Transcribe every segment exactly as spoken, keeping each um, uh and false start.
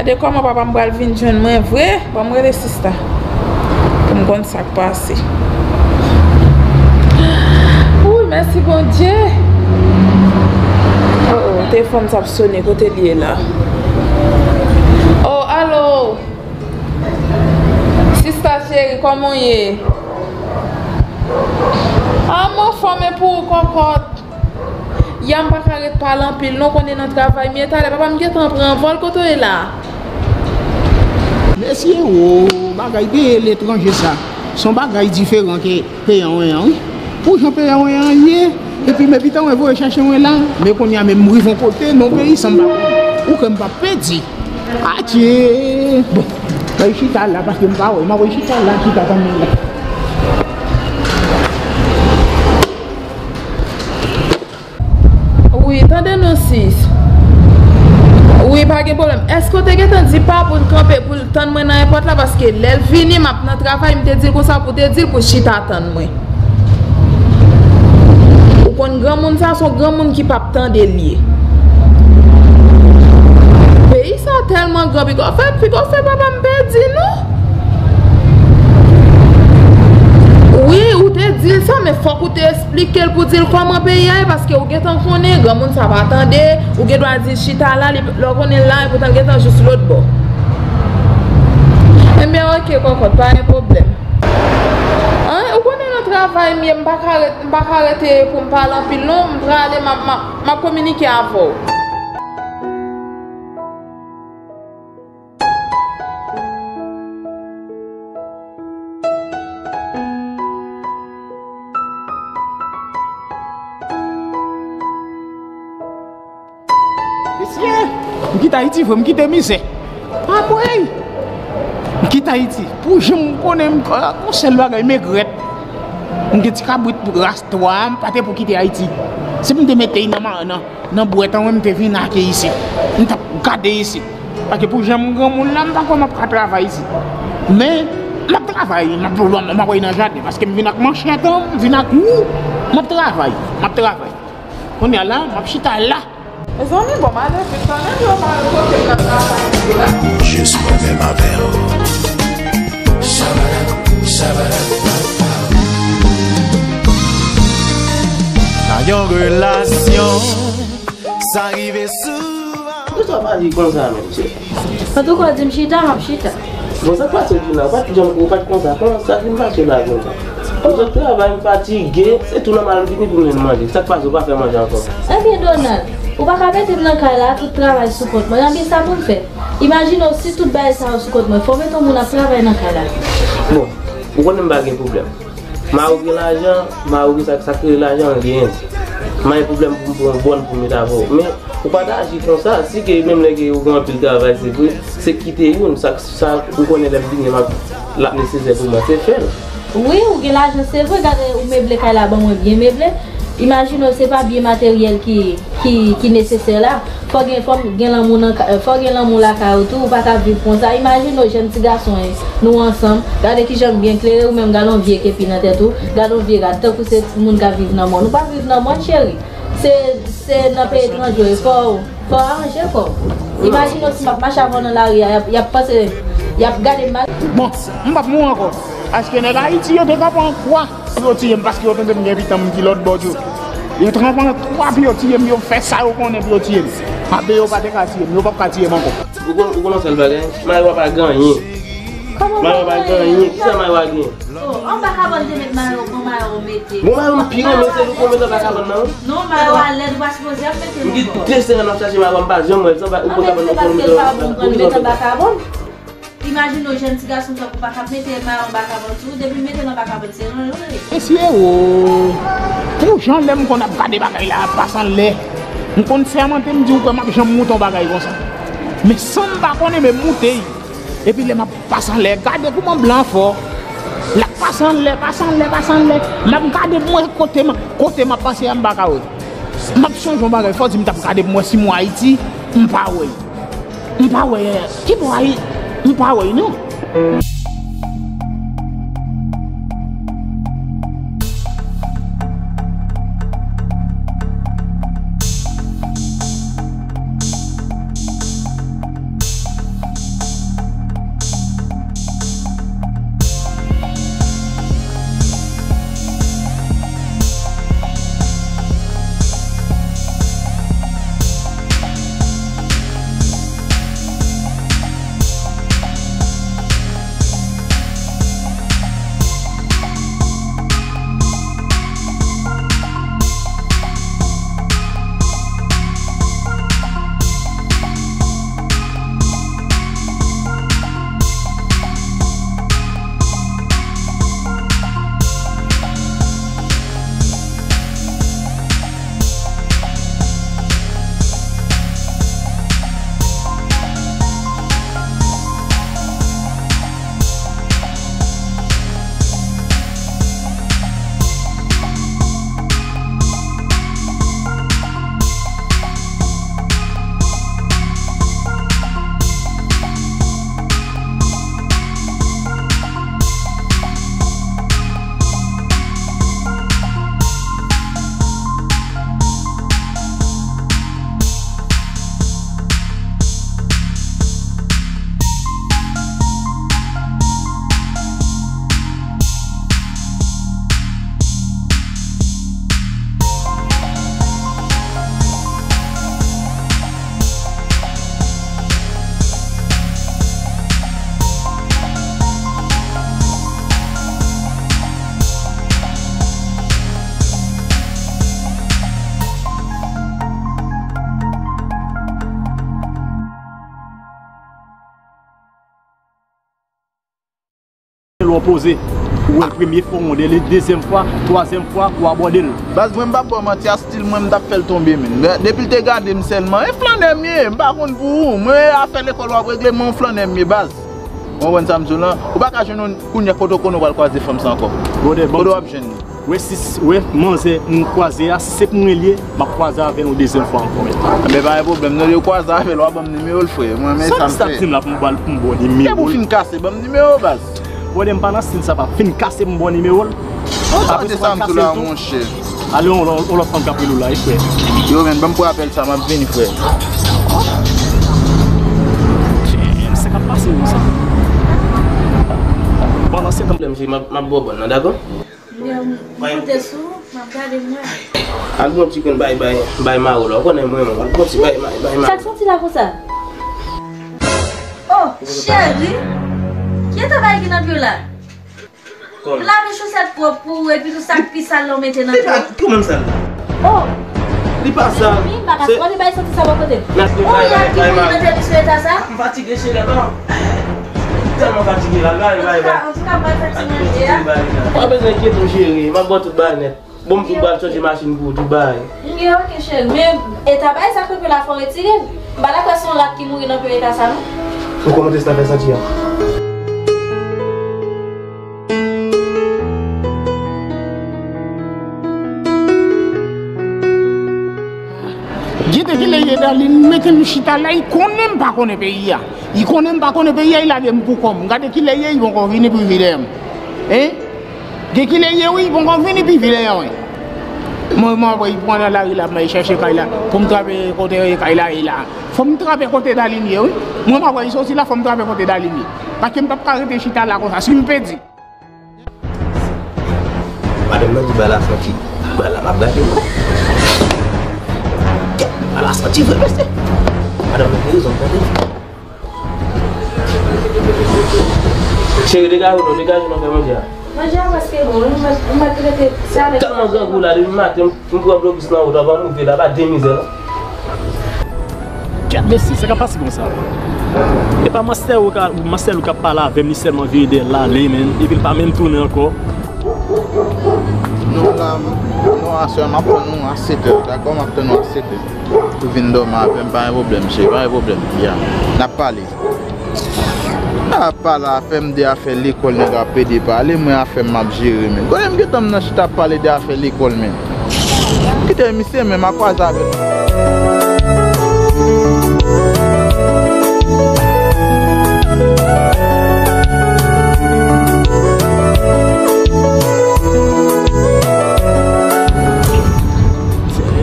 E kòman papa m pral vin jwenn mwen vre? Ban m rele sista pou m konn sa k pase. Wi, mèsi Bondye. Oh, oh, telefòn sa ap sone, kote l ye la? Oh, alo. Sista cheri, kòman w ye? Ah, m anfòm, e pou ou, kòkòt? Ya m pa ka ret pale anpil non, konnen nan travay m ye. Talè papa m gentan pran vòl, kote w ye la? Mesye, o, bagay peye letranje sa, se yon bagay diferan ke peyi an wi. Pou jan peyi an ye, epi m epi tann voye chèche mwen la, men kounye a menm m rive yon kote, nan peyi sa m pa konnen. Ou kwè m p ap pèdi? Atye! Bon, mwen chita la paske m pa wè, m ap chita la, chita tann mwen la. Wi, tande non sis. Wi, pa gen pwoblèm. Èske w te gentan di pa pou l kanpe, pou l tann mwen nan èpòt la? Paske lè l vini, m ap nan travay, m te di l konsa pou te di l pou chita tann mwen. Ou konn granmoun sa, se yon granmoun ki p ap tande l ye. Peyi sa tèlman gran, piga w fè, piga w fè papa m pèdi nou. Wi, ou te di l sa, men fòk ou te eksplike l pou di l kòman peyi a ye, paske ou gentan konnen, granmoun sa pa tande, ou gen dwa di l chita la, li, lè w konnen l la, epoutan l gentan jis lòt bò. Ebyen, oke, kòkòt, pa gen pwoblèm. An, ou konnen nan travay m ye, m pa ka ret, m pa ka rete pou m pale anpil non, m prale, m ap, m ap, m ap kominike avè w. Mesye, m kite Ayiti vre, m kite mizè. Anmwey! M kite Ayiti. Pou jan m konnen m, yon sèl bagay, m egrèt. M gen ti kabrit rasta, m pa te pou kite Ayiti. Si m te mete nan, nan, nan bwèt an, mwen m te vin ake isit. M t ap gade isit. Paske pou jan m granmoun la, m pa kwè m ap ka travay isit. Men, m ap travay, m ap, m ap, m ap nan jaden, paske m vin ak manchèt an, m vin ak wou, m ap travay, m ap travay. Kounye a la, m ap chita la. Mezanmi, bon, m ale vit kanmenm, yo pa kote m nan travay isit la. Jis mwen menm avè w. Nan yon relasyon, sa rive souvan. Poukisa w pale konsa menm, cheri? Antouka, w di m chita, m ap chita. Bon, sa k pase w di la? Ou pa t janm, ou pa t konsa. Kòman sa k vin pase w la konsa? M sot travay, m fatige, se tou nòmal m vini pou m vin manje. Sa k pase, ou pa fè manje ankò? Ebyen, Donald, ou pa ka mete m nan kay la, tout travay sou kont mwen. Ebyen, sa pou m fè? Imajine w, si tout bagay sa yo sou kont mwen, fò w mete yon moun ap travay nan kay la. Bon, ou konnen m pa gen pwoblèm. Mari w gen lajan, mari w gen sa, sa k rele lajan, l genyen. M pa gen pwoblèm pou m pran yon bòn pou m met avè w. Men, ou pa ta aji konsa, si ke menm lè ke ou gen anpil travay, se vre, se kite youn, sa, sa ou konnen lè m vini, m ap, l ap nesesè pou mwen, se fè l. Wi, ou gen lajan, se vre, gade ou meble kay la ban mwen byen meble. Imajine w, se pa byen materyèl ki, ki, ki nesesè la. Fò gen, fò gen lanmou nan ka-, fò gen lanmou lakay ou tou, ou pa ka viv konsa. Imajine w, jèn ti gason, en, nou ansanm. Gade kijan m byen klere, ou menm gade yon vye kepi nan tèt ou, gade yon vye rad, tankou se moun k ap viv nan mòn. Ou pa viv nan mòn, cheri. Se, se nan peyi etranje w ye, fò, fò w aranje kò w. Imajine w, si m ap mache avè w nan lari a, y ap, y ap panse, y ap gade m mal. Bon, m p ap mouri ankò. Paske nèg Ayiti yo te kanpe an kwa pou yo tiye m, paske yo tande m gen pitit m ki lòt bò yo. Yo te kanpe an kwa pou yo tiye m, yo fè sa yo konnen pou yo tiye m. Anben yo pa te ka tiye m, yo p ap ka tiye m ankò. Ou konn, ou konn yon sèl bagay? Mayo a pa gen anyen. Kòman Mayo a pa gen anyen? Kisa Mayo a gen? Oh, anba kabann te met mayo, bon mayo ou mete. Bon mayo m pi renmen se li ou konn mete anba kabann nan wi. Non, mayo a lèd, ou pa sipoze ap mete l ankò. M gen de sèmèn m ap chache mayo a, m pa janm wè l, se anba, ou konn kabann nan ou konn mete anba kabann. Imajine w jèn ti gason tankou w pa ka mete mayo anba kabann tou, depi w mete l anba kabann se ranyon l ye. Mesye o, pou jan lè m konn ap gade bagay la ap pase anlè, m konn sèmante m di ou kwè m ap janm moute yon bagay konsa. Men san m pa konnen men m moute l. Epi lè m ap pase anlè, gade kouman blan fò. L ap pase anlè, pase anlè, pase anlè. M ap gade pou m wè kote m, kote m ap pase a m pa ka wè. M ap sonje yon bagay, fò di m t ap gade pou m wè si m wè Ayiti, m pa wè. M pa wè, ki bò Ayi-, m pa wè non. Poze. Ou wè l premye fwa, ou wonde li, dezyèm fwa, twazyèm fwa, ou abòde l. Baz, mwen m p ap ba w manti, a stil mwen m t ap fè l tonbe, menn. Men depi l te gade m sèlman, e flannè m ye, m pa konn pou ou. Mwen, afè lekòl w ap regle, mwen yon flannè m ye, baz. Ou konprann sa m di w lan? Ou pa ka jwenn yon kounye a kote w konnen w pral kwaze fanm sa ankò. Brother, bon. Kote w ap jwenn li? Wè sis, wè manzè m kwaze a, si se pou mwen l ye, m ap kwaze avè l yon dezyèm fwa ankò, men. Enben, pa gen pwoblèm, non, yo kwaze avè l, w a ban m nimewo l, frè. Mwen, men sa m fè. Sa w t ap di m la pou m ba l, pou m ba w nimewo l? Depi w fin kase, ban m nimewo, baz. Brother, m pa nan stil sa, pa fin kase pou m ba w nimewo l. Apre sa, w pral kase l tou. Monchè. Ale, yon, yon, yon lòt fanm k ap rele w la, wi, frè. Yo, men, ban m pran apèl sa, m ap vini, frè. Damn, sa k ap pase menm sa? Pandan se tan. Pwoblèm, se m ap, m ap ba w bòn nan, dakò? Yo, m moute sou, m ap gade m wè. Al pran ti grenn bay, bay, bay Maro la. Ou konnen mwen, mwen. Al pran ti bay, bay, bay Maro. Sa k soti la konsa? Oh, cheri! Ki eta bagay ki nan pye w la? Kòman? Lave chosèt pwòp pou ou, epi tou sa k pi sal la ou mete nan pye w. Li pa tou menm sal. Oh! Li pa sal. Wi, m pa ka sipòte bay soti sa bò kote. N ap bay, bay, bay Maro. Ou nan tèt sou eta sa? M fatige, cheri, pa. Tèlman fatige la, bay, bay, bay. Antouka, antouka, m pral fè ti manje a. Pa bezwen enkyete w, cheri. M ap ba w tout bagay nèt. Bon, m tou pral chanje machin pou ou, tout bagay. Wi, ok, cheri. Men eta bagay sa k nan pye w la, fò w retire l. M pa dakò se yon rat ki mouri nan pye w eta sa, non. Ou kòmante sa fè santi a? Gade kilè ye Darline mete m chita la, li konnen m pa konnen peyi a. Li konnen m pa konnen peyi a, li lage m pou kò m. Gade kilè ye, li poko vini pou vilè m. Hein? Gen kilè ye wi, poko vini pi vilè wi. Mwen, mwen, mwen, mwen nan lari la, mwen chèche kay la. Pou m trape kote kay la ye la. Fò m trape kote Darline ye wi. Mwen, mwen, mwen soti la, fò m trape kote Darline ye. Paske m p ap ka rete chita la konsa. Si m pèdi. Madanm nan di bagay la santi. Bagay la m ap gade mwen. Bagay la santi vre, mesye. Madanm nan gen rezon, tande. Cheri, degaje w non, degaje w non, fè manje a. Manje a prèske bon, wi, m mèt, m mèt rete, se avèk... Tèlman grangou la, depi maten, m, m pran blokis nan wout, avan m rive la, pa de mizè, non. Gad mesye, sa k ap pase konsa? E pa Master Lou ka, Master Lou k ap pale avè m, li sèlman vire dèyè l ale, menm, epi l pa menm tounen ankò. Non, la, non, aswè, m ap tann ou a sèt è, dakò? M ap tann ou a sèt è. Ou vin dòmi avè m, pa gen pwoblèm, cheri, pa gen pwoblèm. Ya, n ap pale. A, pale afè m de afè lekòl, nèg ap pede pale, mwen afè m m ap jere, men. Konnen m gentan m nan chita ap pale de afè lekòl, men. Kite misye, men, m a kwaze avè l.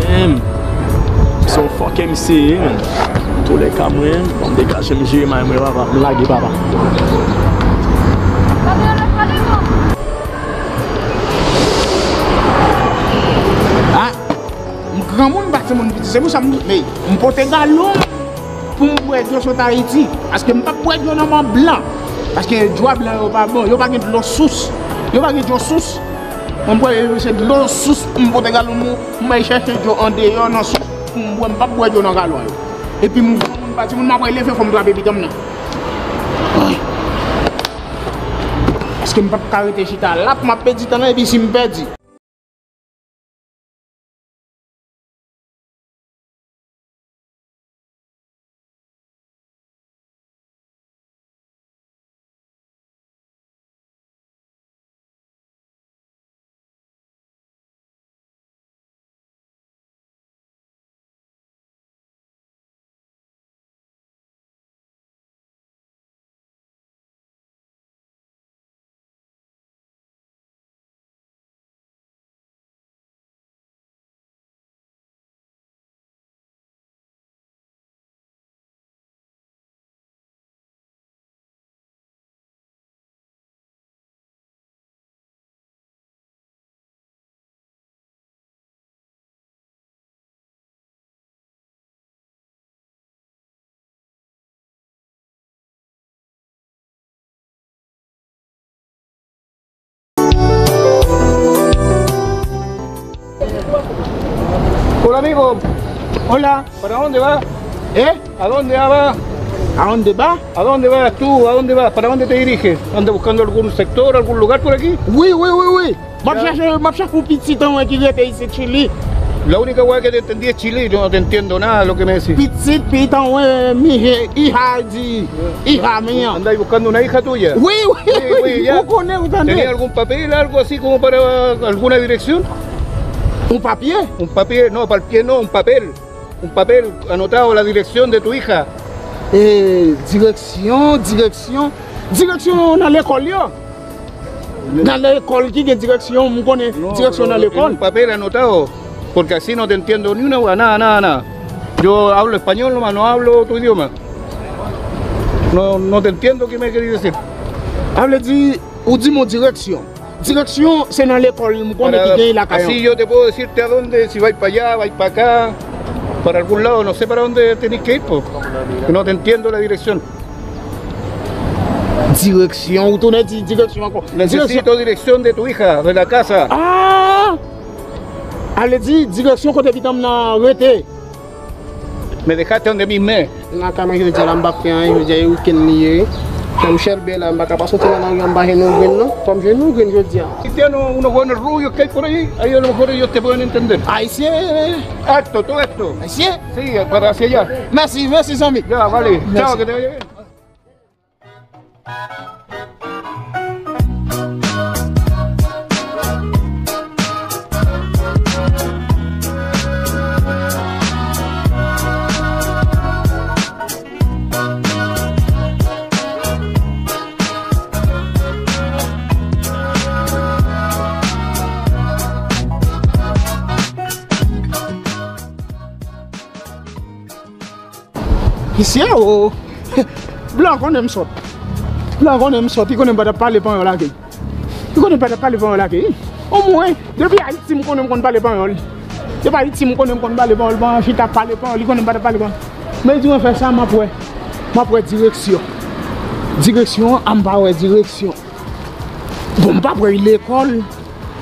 Damn. Se yon fòkè misye ye, menn. Antoulèka, mwen, ban m degaje m jere may mwen, papa. M lage, papa. Ah, m granmoun, m pa timoun piti. Se pou sa m, men, m pote galon pou m bwè dlo sot Ayiti. Paske m p ap bwè dlo nan mòn blan. Paske dlo a blan yo pa bon. Yo pa gen dlo sous. Yo pa gen dlo sous. Mwen, m bwè, se dlo sous pou m pote galon m, m al chèche dlo andeyò nan sous pou m bwè, m p ap bwè dlo nan galon yo. Epi m granmoun, m pa timoun, m ap leve, fò m trape pita m nan. Paske m p ap ka rete chita la, m ap pèdi tan nan, epi si m pèdi. Hola, amigo. Hola. ¿Para dónde va? ¿Eh? ¿A dónde va? ¿A dónde va? ¿A dónde vas tú? ¿A dónde vas? ¿Para dónde te diriges? ¿Andas buscando algún sector, algún lugar por aquí? Wi, wi, wi, wi. M ap chache, m ap chache yon pitit anmwey ki rete isit, Chili. La única weá que te entendí es Chili, yo no te entiendo nada de lo que me decís. Pitit, pitit anmwey, mi hija, hija mía. ¿Andáis buscando una hija tuya? Wi, wi, wi, wi, ya. Ou konnen, ou tande. ¿Tenía algún papel, algo así como para alguna dirección? Un papye? Un papel, no, para el pie no, un papel. Un papel anotado la dirección de tu hija. Eh, direksyon, direksyon. Direksyon nan lekòl yo. Nan lekòl ki gen direksyon, m konnen direksyon nan lekòl. No, pero en un papel anotado, porque así no te entiendo ni una weá, nada, nada, nada. Yo hablo español nomás, no hablo tu idioma. No, no te entiendo qué me querés decir. Sa vle di, ou di m yon direksyon. Direksyon, se nan lekòl, m konnen ki gen lakay yo. Así yo te puedo decirte a dónde, si vais para allá, vais para acá, para algún lado, no sé para dónde tenés que ir, po. No te entiendo la dirección. Direksyon, ou tounen di direksyon ankò. Necesito dirección de tu hija, de la casa. Ah! Sa vle di, direksyon kote pitit an m nan rete. Me dejaste donde mismo. Nan kay mwen jodi a la, m p ap fè anyen, jodi a e wikenn li ye. Fè m chèlbè la, m pa ka pa soti nan lari an, m pa jwenn yon grenn non. Fò m jwenn yon grenn jodi a. Cristiano, unos buenos rubios que hay por ahí, ahí a lo mejor ellos te pueden entender. Ayisyen. Esto, todo esto. Ayisyen. Sí, para hacia allá. Mèsi, mèsi zanmi. Ya, vale. Chao, que te vaya bien. Mesye o! Blan konnen m sòt. Blan konnen m sòt, li konnen m pa t ap pale panyòl ak li. Li konnen m pa t ap pale panyòl ak li. Omwen, depi Ayiti m konnen m konn pale panyòl. Depi Ayiti m konnen m konn pale panyòl, panyòl, chita pale panyòl, li konnen m pa t ap pale panyòl. Men li di mwen fè sa, m ap wè. M ap wè direksyon. Direksyon an, m pa wè direksyon. Bon, m pa wè lekòl.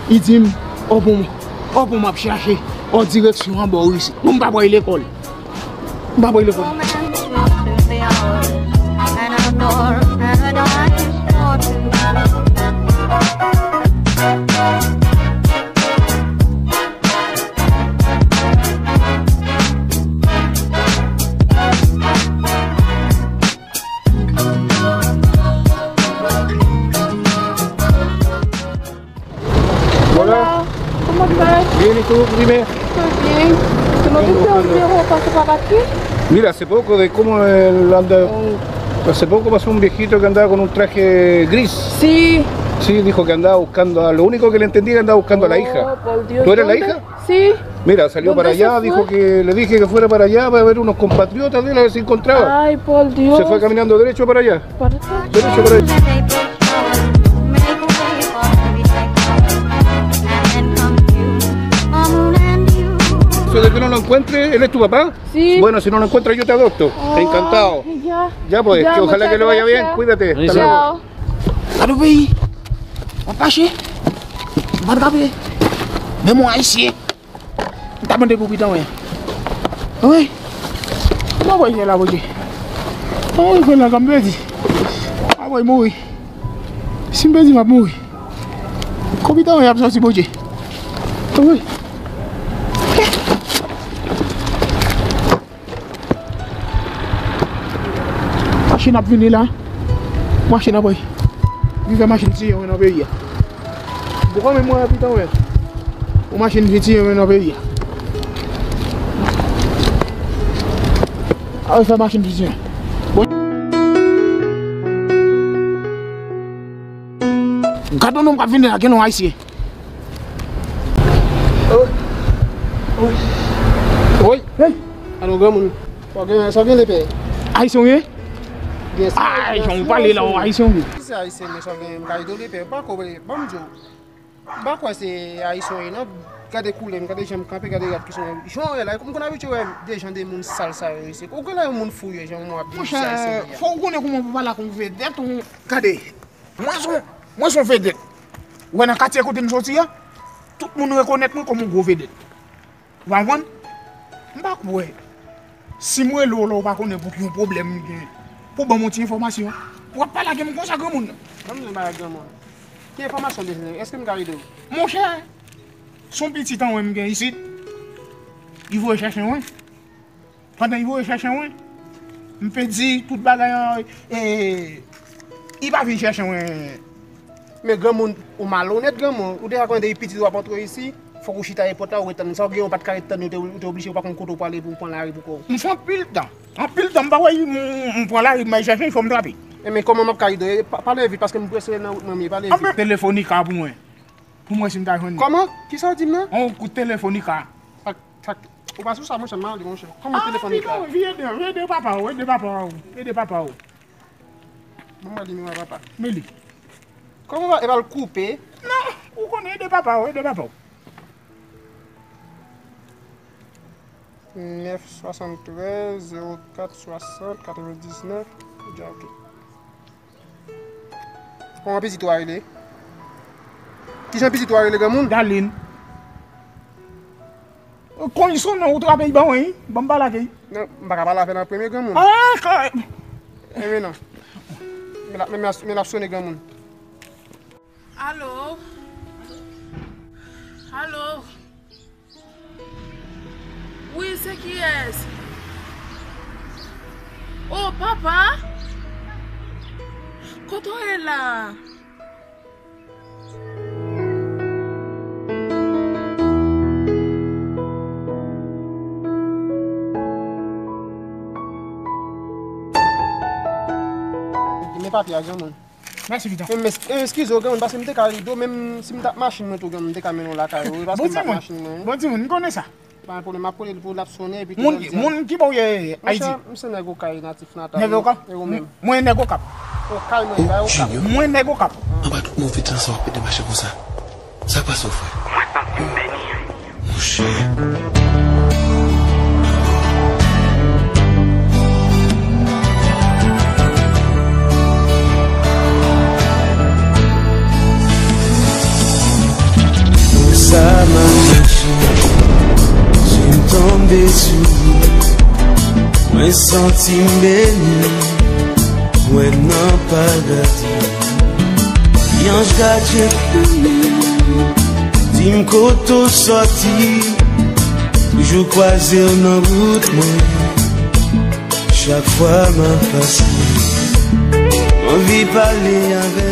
Li di m, o bon, o bon, m ap chache, o direksyon an bò isit. Bon, m pa wè lekòl. M pa wè lekòl. Hola. Hola, ¿cómo estás? Bien, ¿y tú? Dime. Estoy bien. ¿Tú no viste un viejo pasó por aquí? Mira, hace poco de cómo él anda, hace poco pasó un viejito que andaba con un traje gris. Sí. Sí, dijo que andaba buscando a, lo único que le entendí que andaba buscando a la hija. Oh, por Dios. ¿Tú eres la hija? Sí. Mira, salió para allá, dijo que le dije que fuera para allá para ver unos compatriotas de él, a ver si encontraba. Ay, por Dios. Se fue caminando derecho para allá. Derecho para allá. Eso de que no lo encuentre, ¿él es tu papá? Sí. Bueno, si no lo encuentras, yo te adopto. Encantado. Ya, pues, que ojalá que le vaya bien. Cuídate. Hasta luego. Chao. Gade yon peyi. W ap mache. M pa t ka peye. Men mwen ayisyen. M ta mande pou pitit an mwen. Wi. M ap voye jè la, Bondye. M ap voye jè la, kan m pèdi. M ap voye mouri. Si m pèdi, m ap mouri. Kon pitit an mwen ap sòti, Bondye. Wi. Machin ap vini la. Machin ap vini. Li fè machin tiye mwen nan peyi a. Bò men mwen abitan wè. Yon machin vin tiye mwen nan peyi a. A fè machin vin tiye. Bon. Gad yon nonm k ap vini la, gen yon ayisyen. Oy. Oy. Hey. Alon granmoun. Sa w gen, sa w gen lepè? Ayisyen w ye? Ay, jan w pale la, w ayisyen w ye. Si se ayisyen, men sa w gen, m ka ede w lepè. M pa kwè, ban m di w. M pa kwè se ayisyen w ye, non. Gade koulè m, gade jan m kanpe, gade rad ki sou mwen. Jan w wè la, m konn abitye wè de jan de moun sal sa yo isi. Ou gen lè yon moun fou ye, jan w ap di se ayisyen li ye. Monchè, fò w konnen kouman pou pale ak yon vedèt, ou gade. Mwen se yon, mwen se yon vedèt. Ou wè nan katye kote m soti a, tout moun rekonèt mwen kòm yon gwo vedèt. Ou pa konprann? M pa kwè. Si m rele w la, ou pa konnen pou ki yon pwoblèm m gen. Pou ban m yon ti enfòmasyon. W ap pale ak m konsa, granmoun. Ban m yon bagay, granmoun. Ki enfòmasyon w bezwen? Èske m ka ede w? Monchè, se yon pitit an mwen m gen isit. Li voye chèche mwen. Pandan li voye chèche mwen, m pe di tout bagay an, e, li pa vin chèche mwen. Men granmoun, ou malonèt granmoun. Ou deja konnen depi pitit ou ap antre isi, fòk ou chita nan pòt la, ou ret tann. Sa w gen, ou pa t ka ret tann, ou te, ou te oblije, ou pa konn kote w prale pou w pran lari pou kò w. M fè anpil tan. Anpil tan, m pa wè m, m, m pran lari, m al chèche, fò m trape. E men kòman m ap ka ede w? Pa, pale vit, paske m prese nan wout mwen, men pale vit. Anpil telefonika pou mwen. Pou mwen si m ta jwenn. Kòman? Kisa w di m nan? On kout telefonika. Sa, sa, ou pa sou sa, monchè, m ale, monchè. Kòman telefonika? Ah, piga, vin ede, vin ede papa w, ede papa w, ede papa w. Bon, mwen nimewo a papa. Men li. Kòman va, e va l koupe? Non, ou konnen, ede papa w, ede papa w. Nèf swasanntrèz zewo kat swasant katrevendiznèf. Deja, ok. Kòman pitit ou a rele? Kijan pitit ou a rele, granmoun? Darline. Kon li sonnen, ou trape l ban mwen, wi. Ban m pale ak li. Non, m pa ka pale avè l an premye, granmoun. Ah, ka... Enben non. Men l ap, men, men l ap sonnen, granmoun. Alo? Alo? Wi, se kiyès? O, papa? Kote w ye la? Men papye a, granmoun. Mèsi, pitit. Men, men, eskize w, granmoun, paske m te ka ede w, menm si m t ap machin mwen tou, granmoun, m te ka mennen w lakay ou, paske m t ap machin mwen. Bon timoun, m konnen sa. Pa gen pwoblèm, m ap rele l pou l ap sonnen, epi tou... Moun, moun ki bò w ye, Ayiti? Monchè, m se nèg Okay, natif natal. Nèg Okap? E ou menm? Mwen nèg Okap. Okay mwen, bay Okap. Mwen nèg Okap. Anba tout move tan sa w ap ede mache konsa. Sa k pase w, frè? Mwen santi m beni. Monchè. Sa m ap chache, si m tonbe sou li, mwen santi m beni, mwen nan paradi. Yon anj gadyen pou mwen, di m kote w sòti, toujou kwaze w nan wout mwen. Chak fwa m ap pase, m anvi pale avè